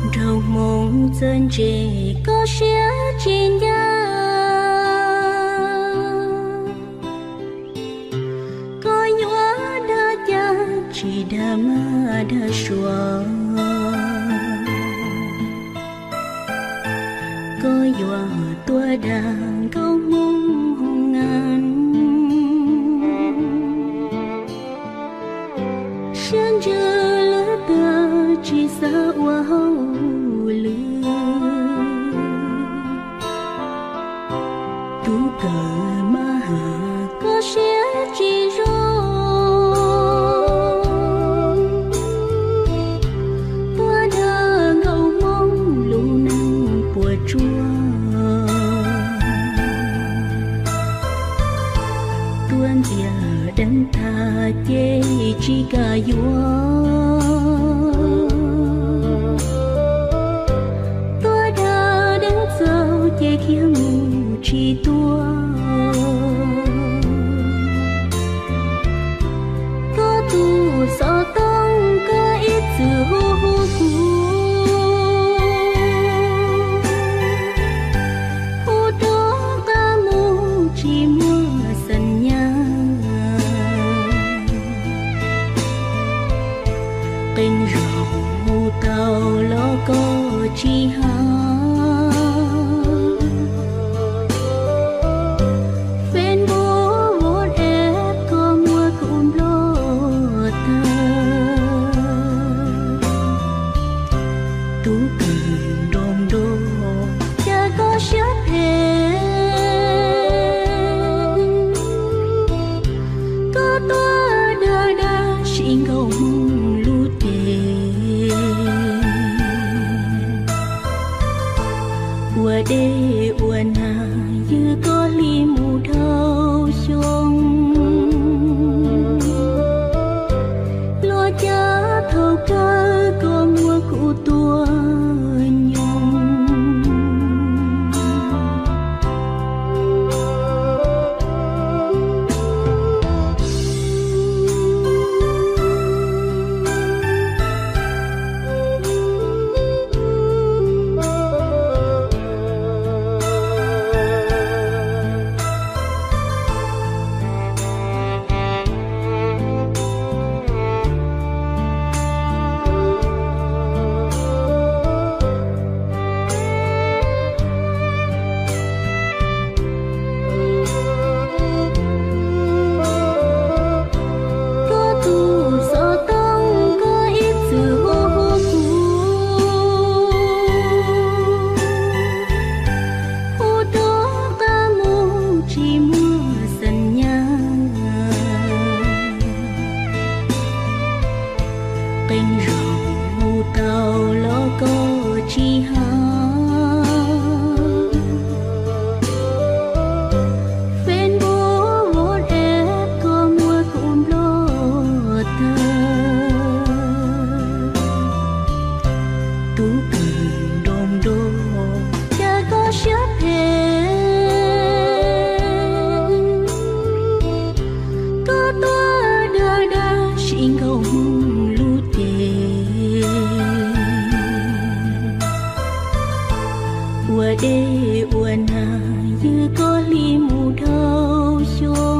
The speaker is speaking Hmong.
Nraug Hmoob txawj ntse koj siab tsis ncaj, koj yuav dag cas tsis dag maj dag suav, koj yuav tuaj dag nkauj Hmoob hoo nas. Siab ntsws lwj tuag tsis xav ua hauj lwm, tub kawm maj has koj siab tsis zoo, tuaj dag nkauj Hmoob lub neej puas tsuaj. Tuaj ntxias deev tag ces tsis kam yuav, tuaj dag deev txaus ces khiav mus tsis tuaj. Koj tus xov tooj koj ib txwm hu hu kuv, hu rov qab mus tsis muaj xeem nyab. Qee zaug hu tau los koj tsis hab, Facebook WhatsApp koj muab kuv nplog tag. Tub kawm nroo nroo, cas koj siab phem, koj tuaj dag dag sim nkauj Hmoob lub cev. Ua dej ua nag ywg koj hli mus dhau xyoo, luag cas thaum kawg koj muab kuv tua nyoog. Koj tus xov tooj koj ib txwm hu hu kuv, hu rov qab mus tsis muaj xeem nyab. Qee zaug hu tau los koj tsis hab, Facebook WhatsApp koj muab kuv nplog tag. Tub kawm nroo nroo, cas koj siab phem, koj tuaj dag dag sim nkauj Hmoob lub cev. Ua dej ua nag ywg koj hli mus dhau xyoo,